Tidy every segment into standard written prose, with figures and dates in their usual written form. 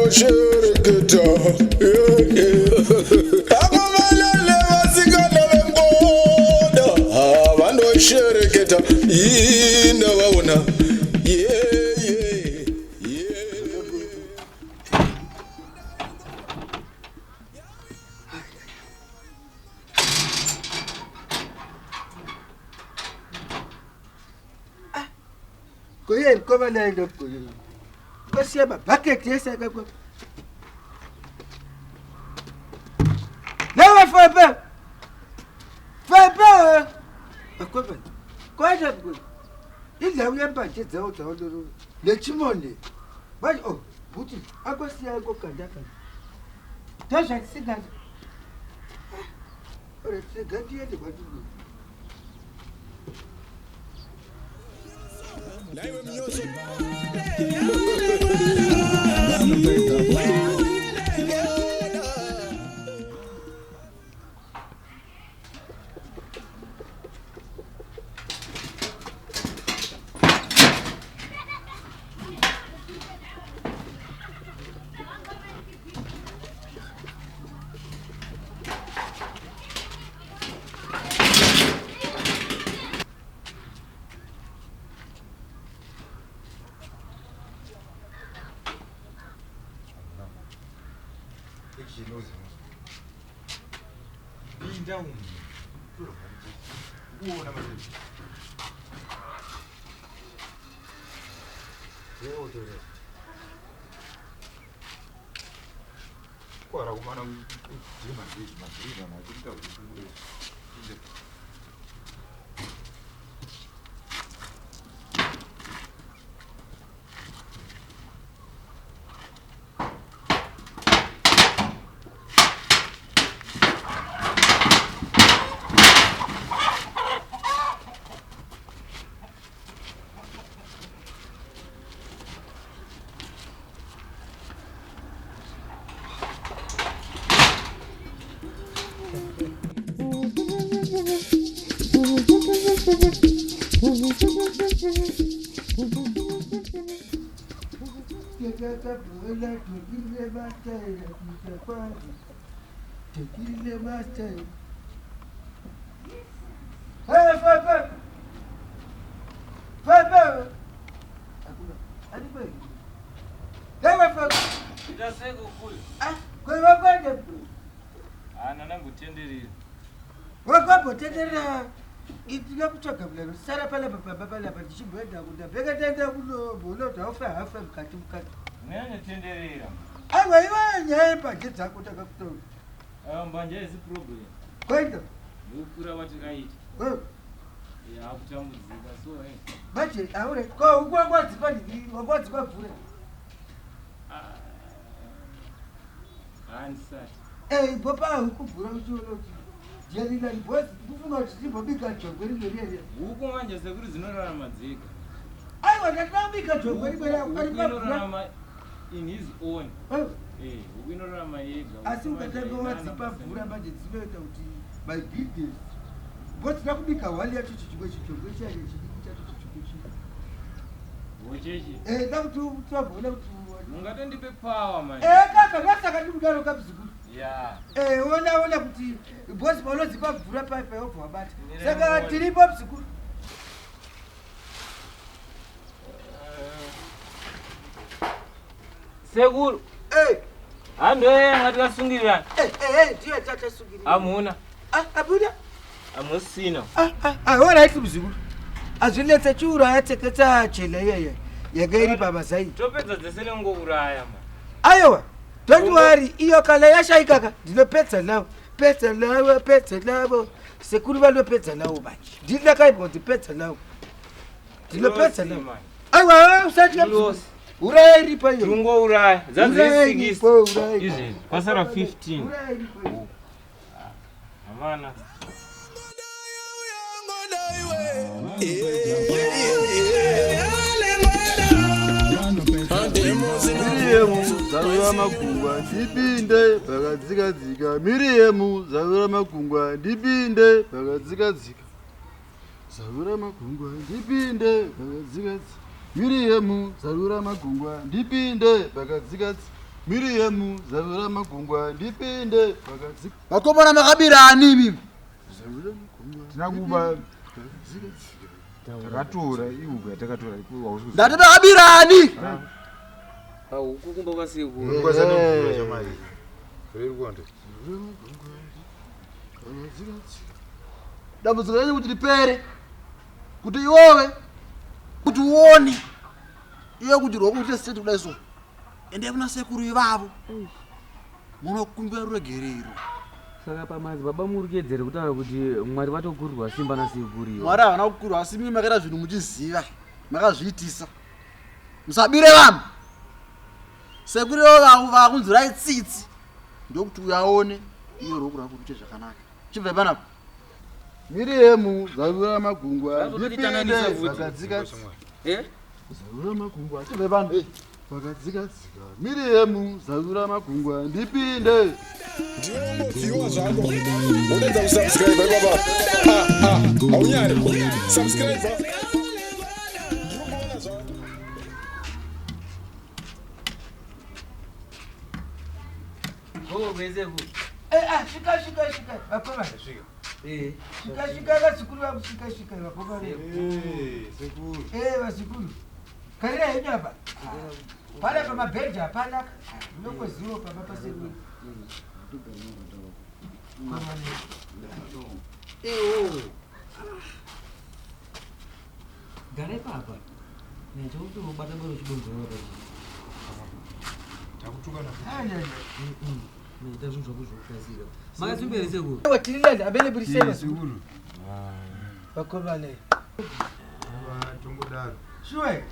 Vanoshereketa. Vakomana nevasikana vengoda vanoshereketa. Ndavaona. Yeah, yeah, yeah. Kuye mukoma naye ndokuyo. Kosiya mabhaketi ese akakwa. Nawe famba. Famba. Akoma. Kwaita kuyo. Indau yembanje dzawo dzawo nechimone. Manje oh bhuti akosiya kokanda kanda. Ndozvatisingazi. Ore tega tiende kwatiri. Naiwe mnyoso. Wakambotenderera ndinoda kutsvaga mudaro sara panapa pamba panapa ndichimboenda kunda bheka taenda kunombona haufe hafe mukati mukati. Unyanyotenderera. Aiwa iwe nyaya yembanje dzako takakutaura. Aiwa mbanje haisi problem. Kwaenda. Ndokukura kwatakaita. Yakutambudzika so eh. Manje aure ko huku wakwadzipa ndii wakwadzipa bvura. Handisati. Eh bopa huku bvura uchiona kuti jerina boss kufunga kuti timbobika jongwe rimwe riya riya. Huku manje sekuri dzinorarama dzega. Aiwa ndatinobika jongwe rimwe riya Huku ukaripa bvura. inorarama in his own. Eh. Eh, huku inorarama yega. Asi Huku manje ukatanga haina wadzipa basa mvura manje dzinoita kuti my business. Boss ndakubika hwali yacho chichimwe chichongwe chiyani chidiki chacho chichongwe chiya. Hochechi. Eh ndakuti tobona kuti Mungatondipe power manje. Eh kaka ndosaka ndikudaro kamuzukuru. Yeah. Eh ona ona kuti boss paunodzipa mvura paipa yobva wabata. Ndine Saka mwoyo. tiripo muzukuru. Sekuru. Eh Handoye ngatikasugirirana. eh eh ndiyo tatasungirira. Hamuna. Ah abuda. Hamusina. Ah ah ah alright muzukuru. Azvinetse chiuraya teketa chela iyeye. Yanga iri pamazai. Topedza dzese nengouraya man. Aiwa. Don't worry, iyo kana yashaikaka ndinopedza nawo. Pedza nawo, pedza nawo. Sekuru vanopedza nawo manje. Ndini ndakaibwa kuti pedza nawo. Ndinopedza Losi, nawo. man. Aiwa, usatya muzukuru. Losi. Uraya iripo iyo. Tungouraya. Uraya iripo, Dzanzi uraya iripo. Izvezvi kwasara 15. Uraya iripo iyo. Havana. Miriyemu zarura makungwa ndipinde pakadzikadzika. Miriyemu zarura makungwa ndipinde pakadzikadzika. Zarura makungwa ndipinde pakadzikadzika. Miriyemu zarura makungwa ndipinde pakadzikadzika. Miriyemu zavira magungwa ndipinde pakadzika. Vakomana makabira ani imimi? Zavira magungwa. Tina kuba takatora ihuku yatakatora. Ndati makabira ani? Huku kumba kwasekuru. Dambudziko renyu kuti ripere kuti iwewe kuti uone iwe kuti rwako kuite state kudai so endai kuna sekuru ivavo munokumbira ruregerero. Saka pamadzibaba muri kuedzera kutaura kuti Mwari vatokurirwa simba nasekuru ivo. Mwari havana kukurwa asi mimi makaita zvinhu muchiziva makazviitisa. Musabire vanhu. Sekuru ivavo vakunzwirai tsitsi ndokuti uyaone iyo rwoko rwako ruite zvakanaka. Chibva panapa. Miriyemu zavira magungwa ndipinde pakadzika. Eh? Zavira magungwa chibva pano. Pakadzika dzika. Miriyemu zavira magungwa ndipinde. Ndinongofiwa zvako. Unedza kusubscribe baba. Ah ah, haunyari. Subscribe. Ndinokuona zvako. Gogo kwese ku. Eh, ah, svika svika svika vakomana. Svika. Eh. Svika svika vazukuru vangu svika svika vakomana. Eh, sekuru. Eh, vazukuru. Karira henyu apa. Pana pamabhenji hapana. Munongoziva pamba pasekuru. Gara ipapa. Nechokuti ubata ngoro chidonzoro pachi. Takutuka na. Ah, yeah, yeah. Naita zvinhu zvako zvokukasika. Makasimbere sekuru. Aiwa, tiri nani available sei Eh, vazukuru? sekuru. Vakomana. Tongodaro. Sure.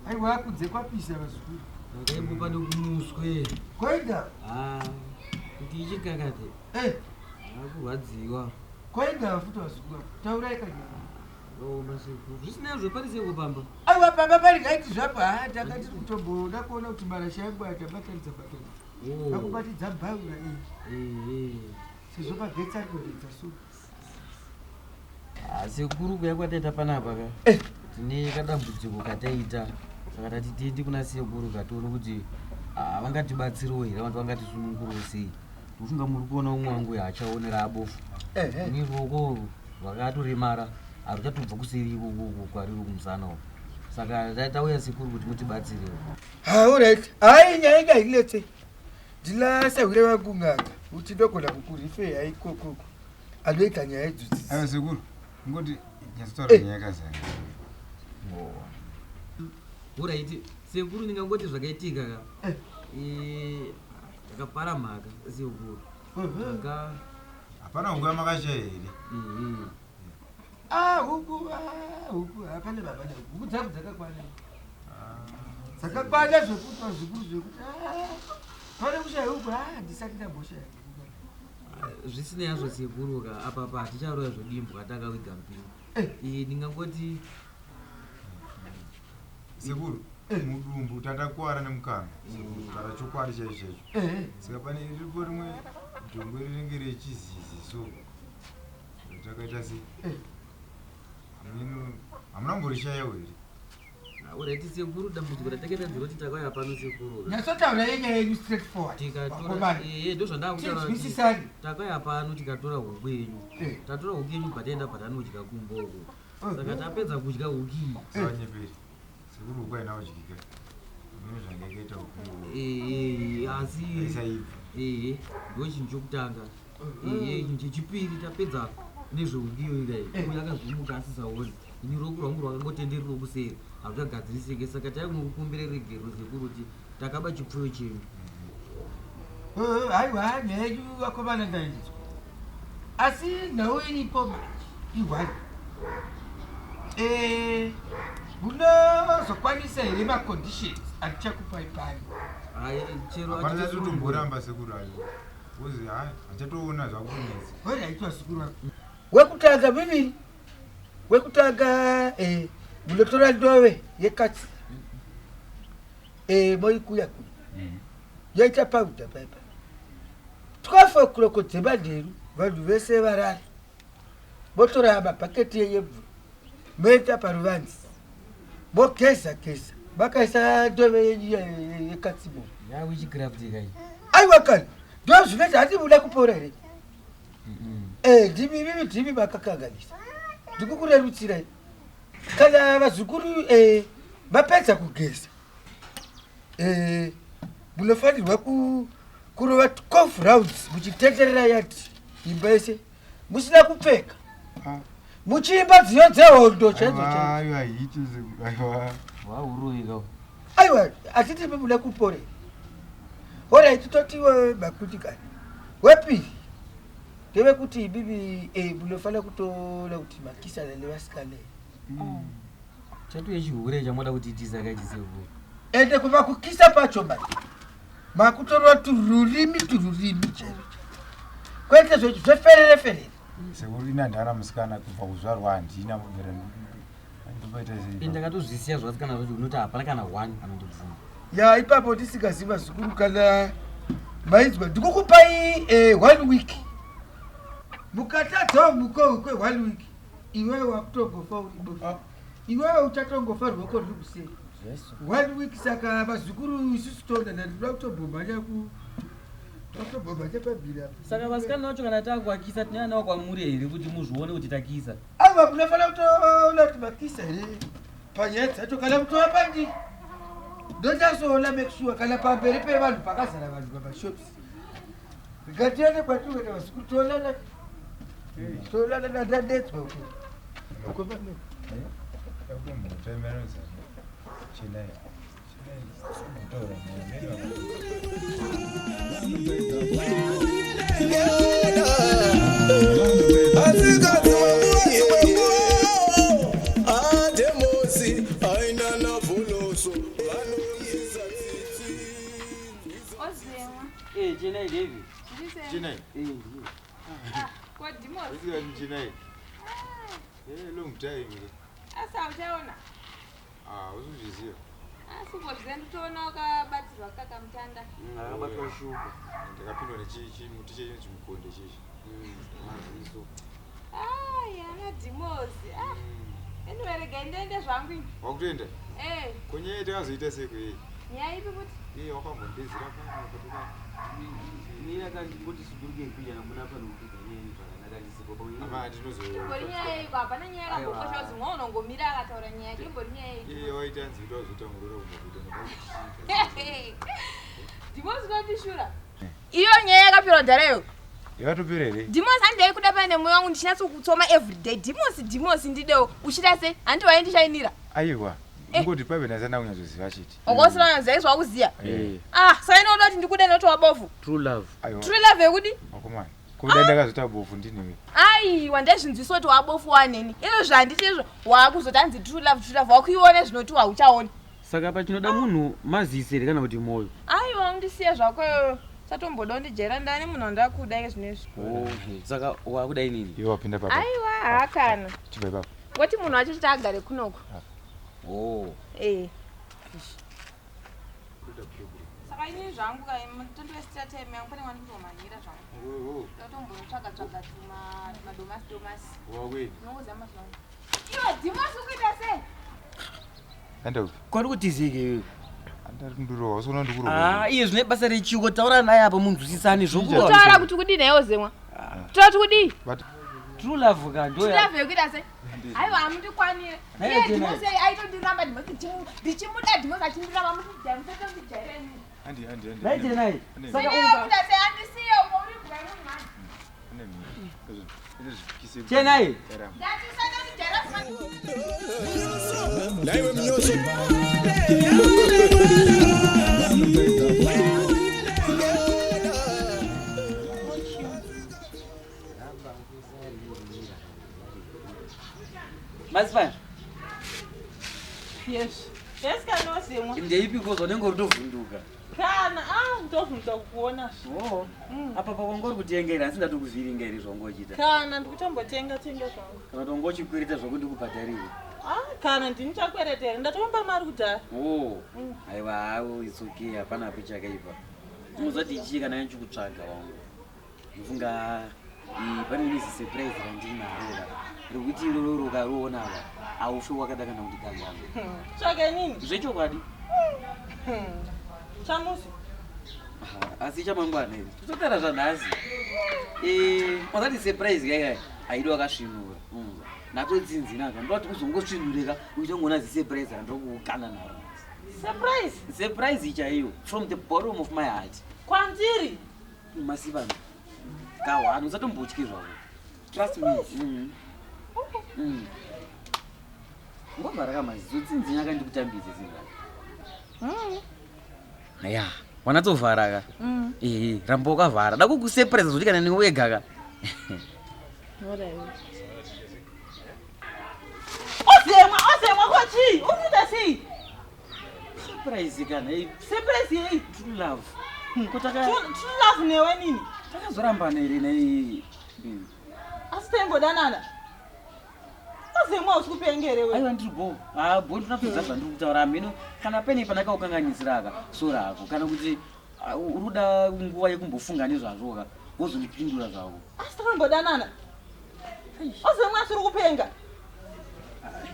Aiwa kunze kwapisa vazukuru. Ndakaimbopa nekumuswe. Koida. Ah, kuti ichikakate. Eh, Akurwadziwa. koida futi vazukuru. Taurai kanyaya. Akaoma sekuru. Zvisina zvopari sekuru pamba. Aiwa pamba pari ngaiti zvapo ha tanga tiri kutomboda kuona kuti marasha yangu atabatanidza batanidza. Oh. Akubatidza bhaura iyi. Eh, eh. Sezvo magetsi ari kudedza so. Ah, sekuru kuya kwataita panapa ka tine kadambudziko kataita saka tati tiende kuna sekuru katione kuti ah, vangatibatsirewo here vantu vangatisunungurewo sei ndofunga muri kuona umwe wangu uyu achaonera abofu Ehe. ini ruoko urwu rwakatoremara haruchatobva kuseri ikoko kwariri kumusana uku saka tauya sekuru kuti mutibatsirewo. Ha, alright. Hayi nyaya inga inetse. Ndilasahwire vangu n'anga kuti ndogona kukurifeya ikokoko. Anoita nyaya idzodzi. Aiwa sekuru. Ngoti nyatsotaura nyaya yakazara. Uraiti sekuru ndingangoti zvakaitika ka Eh, takapara mhaka sekuru taka Hapana huku yamakashaya here? eh, Ah, huku, ah, huku, hapana baba na huku dzangu dzakakwana. Dzakakwana zvekuti vazukuru zvekuti ah, pane kushaya huku, ah, ndisati ndamboshaya huku. Zvisinei hazvo sekuru ka apa pa haticharoya zvodimbwa takaviga mupinyi. Eh, ndingangoti Sekuru, mudumbu tatakuwara nemukanwa. Sekuru, kana chokwadi chaicho chaicho. Eh, Saka pane riripo rimwe jongwe rinenge rechizizi so. Takaita sei? Eh. Hameno hamuna kumborishayawo here? Uraiti sekuru dambudziko ratakaita nzira kuti takauya pano sekuru ka Nyatsotaura yenyaya yenyu straight forward. tikatora Vakomana. eh ndozvandakutaura kuti Tinzwisisane. takauya pano tikatora huku yenyu. Eh. Tatora huku yenyu bva taenda bva tanodya kumba uko saka tapedza kudya huku iyi. Sawanyeperi. Sekuru huku haina kudyika. Hameno zvanga yakaita huku iyoyo. Eh, eh, asi Haisaibva. ehe ndo chinhu chokutanga. Ehe chinhu chechipiri tapedza nezvehuku iyoyi kai uyu akazomuka asisaoni ini ruoko rwangu rwakangotendererawo kuseri haruchagadzirisike saka taikunokukumbira regerero sekuru kuti takaba chipfuyo chenyu. Haiwa nyaya yenyu vakomana ndainzwa. Asi nhau iripo manje ihwani. Eh, munozokwanisa here maconditions andichakupai pano? Hai chero Hapana achita- chatotomboramba sekuru ayo. Wozi hayi handichatoona zvakutonetsa. Alright vazukuru vangu. Wekutanga miviri. Wekutanga eh, munotora ndove yekatsi. Eh, moikuya kuya. Yoita powder paipa. 12 o'clock dzemanheru vanhu vese varara. Motora mabhaketi yemvura. Moenda paruvanze. Mogeza geza. Vakaisa ndove yenyu yekatsimo. Yawitchcraft kai. Aiwa kani, ndo zvinoita hati muda kupora here? Eh, ndimi mimi ndimi makakanganisa. Ndikukurerutsirai. Kana vazukuru eh, vapedza kugeza eh, munofanirwa kurova 12 rounds muchitenderera yati imba yese musina kupfeka muchiimba dziyo dzehondo chaidzo chaidzo. Aiwa, haiti sekuru, aiwa. Wauroika. Aiwa, hatiti muda kupora. Horaiti totiwe makuti kani wepiri ndevekuti bibi eh, munofanira kutoona kuti makisana nevasikana. Chatuye chihure chamoda kutiitisa kai chisekuru. Ende kuva kukisa pacho mani makutorwa tururimi tururimi chaizvo kwete zveferere ferere. Sekuru, ina ndana musikana kubva kuzvarwa handina kubvira ndopaita sei? Ndakatozvisiya zvasikana zvacho unoti hapana kana one anondibvuma. Ya ipapo tisingaziva zvikuru kana maizwa ndikukupai eh, one week mukatadzawo mukowi kwe one week iwewe wakutongofa uri iwewe uchatongofa ruoko ruri kuseri one week. Saka vazukuru isusu toonana ndinoda kutombomhanya ku totombomhanya pabhira. Saka vasikana vacho kana takuakisa tine ana kwamuri here kuti muzvione kuti takisa? Aiwa, munofanira kutoona kuti makisa here panyaya dzacho kana kutova pandi ndonyasoona make sure kana pamberi pevanhu pakazara vanhu pamashops. Ngatiende kwatiri vazukuru toonana toonana ndandadedzwa uko uko pamene. Ndakutombotemeredza chenai. Chenai, kutaura naye. Ademosi ainana vholoso vanoisa tsitsi. Ozemwa. Eh, chenai David. Chenai. Eh, ndiye. Kodimos. Isikani chenai. Eh, long time. Asi hauchaona? Ah, usizviziva. Asi umbozviziva nditoona wakabatirwa kakamutanda. Akabatwa shuka. Ndakapindwa nechimuti chechimukonde chichi. Maziso. Ai, ana Dimosi. Ah. Anyway, regai ndiende zvangu ini. Wakutoenda? Eh, Konyaya takazoita sei kwei? Nyaya ipi kuti? Iye wakambondedzera pano patika. Ini akangoti suduruke kuja namuna pano kupedza nyaya iyi zvakanaka ndisipo pamwe. Ama ndinozo. Imbori nyaya yeiko? Hapana nyaya yakambokosha kuti mwa unongomira akataura nyaya yake. Imbori nyaya yeiko? Iye waita nzi kuda kuzoita murora kumbokuita. Dimosi unondishura. Iyo nyaya yakapera kudhara iyo. Yakatopera here? Dimosi handei kuda pane moyo wangu ndichinatsokutsoma everyday. Dimosi, Dimosi ndidewo. Uchida sei? Handi waindishainira. Aiwa. Ngoti paive ndasana kunyatsoziva chete. Wakosina kunyatsoziva izvo wakuziya. Eh. Ah, saka inoda kuti ndikude noti wabofu. True love. Aiwa. True love yekudi? Wakomana. Kuda ndakazoita bofu ndiniwe. Aiwa, ndezvinzwiso kuti wabofu waneni. Izvo zvanditi izvo wakuzoti hanzi true love, true love wakuiona zvinoti hauchaoni. Saka pachinoda munhu maziso here kana kuti moyo? Aiwa, undisiye zvako iyoyo. Satomboda undijera ndani munhu wandakuda ike zvinezvi. Oh, saka wakuda inini? Iwe wapinda papa. Aiwa, haakana. Chibva ipapo. Ngoti munhu wacho chiti agare kunoko. Oh. Eh. Saka inini zvangu kai tondowestira time yangu pane kwandikutomhanyira zvangu. Ndatombotsvaga tsvaga tumadomasi domasi. Wakwini. Unongoziva mazuva ano. Iwe Dimosi ukuita sei? Enda upi? Kwari kutizike iwewe? Andari kundirowa, usiona ndikurowa. Ah, iye zvine basa rechiko taura naye apa munzwisisane zvokuwa. Kutaura kuti kudii naiwo Zemwa? Kutaura kuti kudii? True love ka ndo True ya. love yekuita sei? Aiwa, hamundikwanire. Naye Iye tena. Dimosi aitondiramba Dimosi ndichimuda Dimosi achindiramba mutijaira musatondijaira inini. Andi andi andi. Naye chenai. Saka Iye unga kuita sei? Andisiye uko uri mbwa yemunhu mani. Chenai. Ndati usatondijaira fani. Naiwe mnyoso. Masipana. Yes. Yes, kana ozemwa. Ndeipi ko zvanenge uri kutovhunduka? Kana ah ndovhunduka kukuona. Oh. Apa pa kwanga uri kutenga here asi ndatokuvhiringa here zvawanga uchiita? Kana ndikutombotenga tenga zvangu. Kana kuti wanga uchikwereta zvokuti ndikubhadharire? Ah, kana ndini chakweretera ndatomba mari kudhara. Oh. Aiwa, hawo it's okay, hapana hapo chakaipa. Unoziva kuti ichii kana ndichikutsvaga wangu. Ndofunga pane ine surprise randinaro. Rekuti iroro ukaroona apa haufe wakada kana kuti kangana. Tsvake nini? Zvechokwadi. Chamusi. Asi chamangwana here? Tototara zvanhasi. Eh, wakati surprise kai aidi wakasvinura. Natotsinzinaka ndoti uzongosvinurika uchingoona zisurprise randokukana naro. Surprise. Surprise chaiyo from the bottom of my heart. Kwandiri. Masivano. Kahwani usatombotye zvako. Trust me. Ngobva rakamadzi tsinzinya kandikutambidze zinhu. Ya, wanatsovhara ka. Ehe, ramba wakavhara. Da kukusurprise zvoti kana newe wega ka. Ozemwa, ozemwa ko chii? Uri kuita sei? Surprise kana. Surprise yei? True love. Kotaka True love newe nini? Takazorambana here nei? Asi taingodanana. Ozemwa usi kupengere we. Aiwa ndiri bo. Ah, bo ndinapedza zvandiri kutaura hameno kana pene pandakaukanganisira ka sora hako kana kuti uri kuda nguva yekumbofunga nezvazvo ka wozondipindura zvako. Asi takambodanana. Ozemwa asi uri kupenga.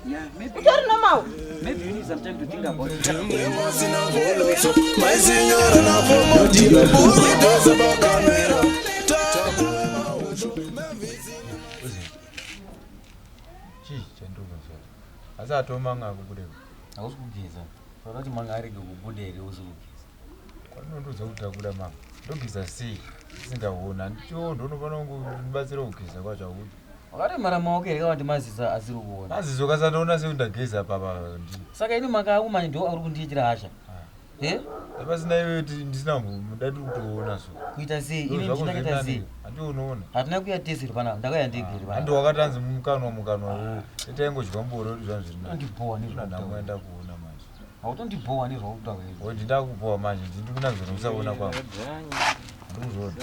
Yeah, maybe. Utori normal. Maybe you need some time to think about it. Maizinyora na fomodira Uridoza bakamera Chii chandiri asi atomanga akubudeko. Hausi kugeza. Taura kuti manga arege kubuda here usi kugeza. Kwanondoudza kuti takuda manga. Ndogeza sei? Ndisingaoni. Handitiwo ndonofanira kundibatsira kugeza kwacho haudi. Wakaremara maoko here kana kuti maziso asiri kuona? Maziso kasandiona sekuti ndageza papa ndi. Saka ini manga ako manje ndo auri kundiitira hasha. Eh? Pasina iwe ndisina muda ndiri kutoona so. Kuita sei? Ini ndinakaita sei? Handionoona. Hatina kuya tese panapa, ndakauya ndega here panapa. Handi wakatanzi mukanwa mukanwa uyu. Taingodya mboro yedu zvangu zviri nani. Andibhowa nezvauri Ndamwe ndakuona manje. Hautondibhowa nezvauri kutaura izvi. Oi ndindakubowa manje ndiri kunakirwa nekusaona kwangu. Ndikuzoona.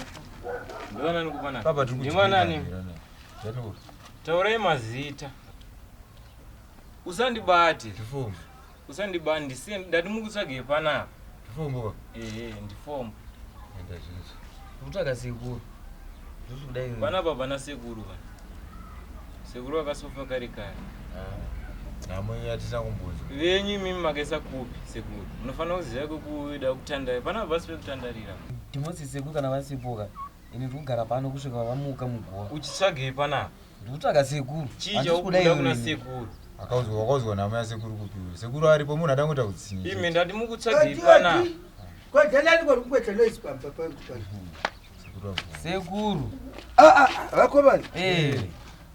Ndiwanani kupanapa? Papa tiri Ndiwanani? kudyira. Taurai mazita. Usandibate. Ndifombo. Usandibate ndisiye ndati mukutsvagei panapa. Ndifombo. Ehe, ndifombo. Enda zvinzwa. Kutsvaga sekuru. Ndiri kudai. Panapa pana sekuru pana. Sekuru vakasofa kare kare. Nhamo yatisina kumbonzwa. Venyu imimi makaisa kupi sekuru? Munofanira kuziva kwekuda kutandara. Panapa pasi pekutandarira. Timothy sekuru kana vasipoka. Ini ndiri kugara pano kusvika vamuka muguva. Uchitsvagei panapa? Ndiri kutsvaga sekuru. Chii Handisi kuda chaukuda kuna iwe. sekuru? Akauzwa wakauzwa nhamo yasekuru kupi uyu. Sekuru aripo munhu adangoita kutsinye. Imi ndati mukutsvagei panapa. Kwadhalani kwari kukweta noise pamba pangu pano. Sekuru. Ah ah, vakomana. Eh.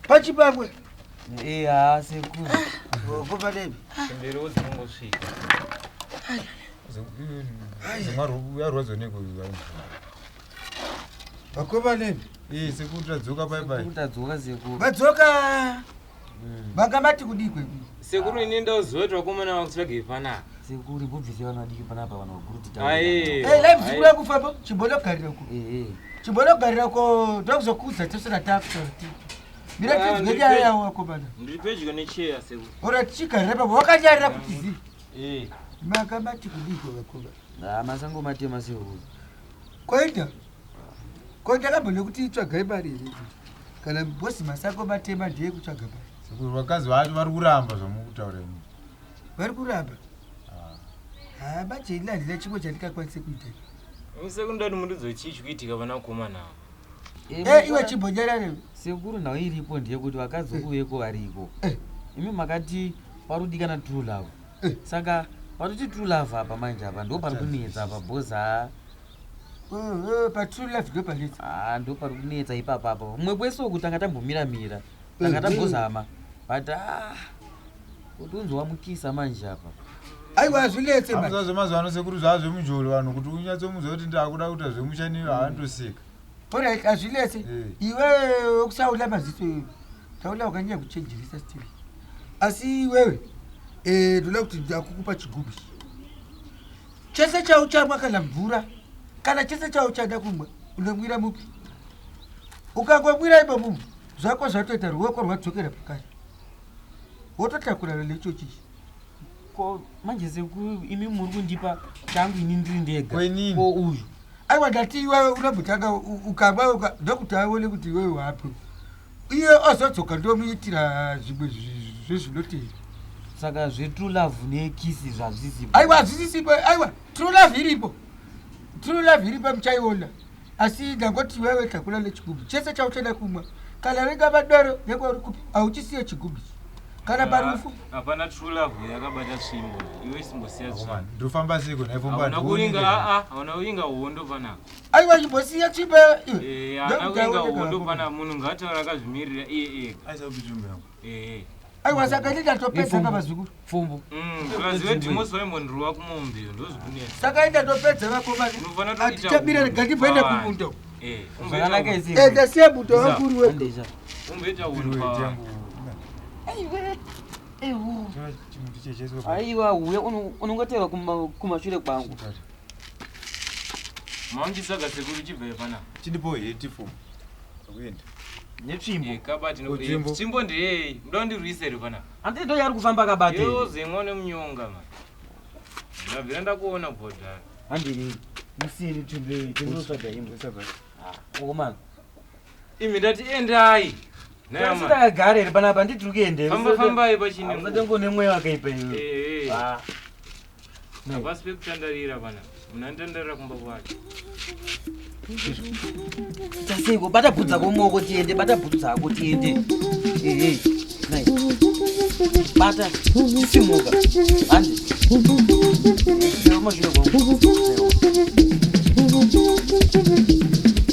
Pachipamwe. Eh, ah sekuru. Vakomana imi. Chembere dzinongosvika. Yarwadzwa neko Vakomana imi. Eh, sekuru tadzoka pai pai. Sekuru tadzoka sekuru. Vadzoka. Vanga mati kudii kwedu? Sekuru ini ndauziva kuti vakomana vakutsvagei panapa. Sekuru imbobvise vanhu vadiki panapa vanhu vakuru Aye. Eh, lai muzukuru wangu famba chimbonogarira uko. Eh, eh. Chimbonogarira uko ndokuzokuudza tese natakuta. Mira Ah, tinzwe nyaya yavo vakomana. Ndiri pedyo necheya sekuru. Ora tichigarira papo wakanyarira kuti zii. Eh. Manga mati kudii kwa vakomana? Ah, masango matema sekuru. Koita. Ko ndakambone kuti tsvagai mari here? Kana bosi masango matema ndiye kutsvaga mari. Sekuru vakazi vacho vari kuramba zvamukutaura imi. Vari kuramba. Ha, manje ini handina chimwe chandingakwanise kuita. Imi sekuru ndati mundiudzwe chii chikuitika pana vakomana ava. Eh, iwe chimbonyarare. Sekuru nhau iripo ndeyekuti vakadzi kuveko variko. Imi makati parudikana true love. Saka patoti true love apa manje apa ndo pari kunetsa apa bhoza. Pa true love ndo panetsa. Ah, ndo pari kunetsa ipapa apa. Mumwe kwese uku tanga tambomira-mira. Tanga tambozama. But ah, kuti unzi wamukisa manje apa. Aiwa hazvinetse manje. Hamuza zvemazuva ano sekuru zvava zvemujolo vanhu kuti unyatsomuudza kuti ndakuda kuita zvemushani haandoseka. Alright, hazvinetse. Iwe wekusaula maziso iwe. Taula wakanyanya kuchenjeresa still. Asi iwewe eh ndoda kuti ndakukupa chigubu. Chese chauchamwa kana mvura kana chese chauchada kumwa unomwira mupi. Ukangomwira imomo zvako zvatoita ruoko rwadzokera pakare. Wototakurana nechochi. Ko manje sekuru imi muri kundipa changu ini ndiri ndega. Ko uyu. Aiwa ndati iwewe unombotanga ukamwa ndokuti aone kuti iwewe wapi. Iye azodzoka ndomuitira zvimwe zvezvinotei. Saka zvetrue love nekisi zvazvisipo. Aiwa, hazvisisipo. Aiwa, true love iripo, true love iripo, muchaiona. Asi ndangoti wewe takura nechigubhu chese chauchada kumwa, kana ringava doro nekwauri kupi, hauchisiye chigubhu ichi kana parufu. Hapana true love yakabata tsvimbo. Iwe simbosiya tsvimbo. Ndofamba seiko naifomba? Hauna kuringa, aa, hauna kuringa hondo panapa. Aiwa, chimbosiya tsvimbo iwe. Eh, haana kuringa hondo panapa. Munhu ngaataura akazvimirira iye ega. Aisa kupi tsvimbo yangu? Eh. Aiwa, saka ndindatopedza kavazukuru. Pfumbu. Vazive dhimosi vaimbondirowa kumombe, ndozvikunetsa. Saka indatopedza, vakomana. Unofanira kutoita Hatichabira, hunhu ngandimboenda pavanhu. kumunda. Eh, Zvakanaka umboita isi. Eh, ndasiya muto wakuru we. Andesha. umboita hunhu pavanhu. Chimuti checheswa. Aiwa, uya unongoteera kumashure kwangu. Maundisaga sekuru, chibvai panapa. Chindipo heti fo akuenda. Netsvimbo. Eh, kabati. Tsvimbo. Tsvimbo ndeyei? Muda kundirwisa here panapa? Handiti ndo yaari kufamba akabata. Yozemwa nemunyonga ma ndabvira ndakuona bhodhara. Handini musiyeni tsvimbo iyi, tinotsvaga imwe. Okomana. Imi ndati endai. Asi takagara here panapa? Handiti tiri kuenda? Famba, fambai pachine nguva. Usatenge nemweya wakaipa iwe. Eh, eh. Ah. Hapasi pekutandarira pana, munhu anotandarira kumba kwake. Taseiko, bata bhutsu dzako mumaoko tiende, bata bhutsu dzako tiende. Ehe, nai bata, chisimuka, handi kumashure kwangu.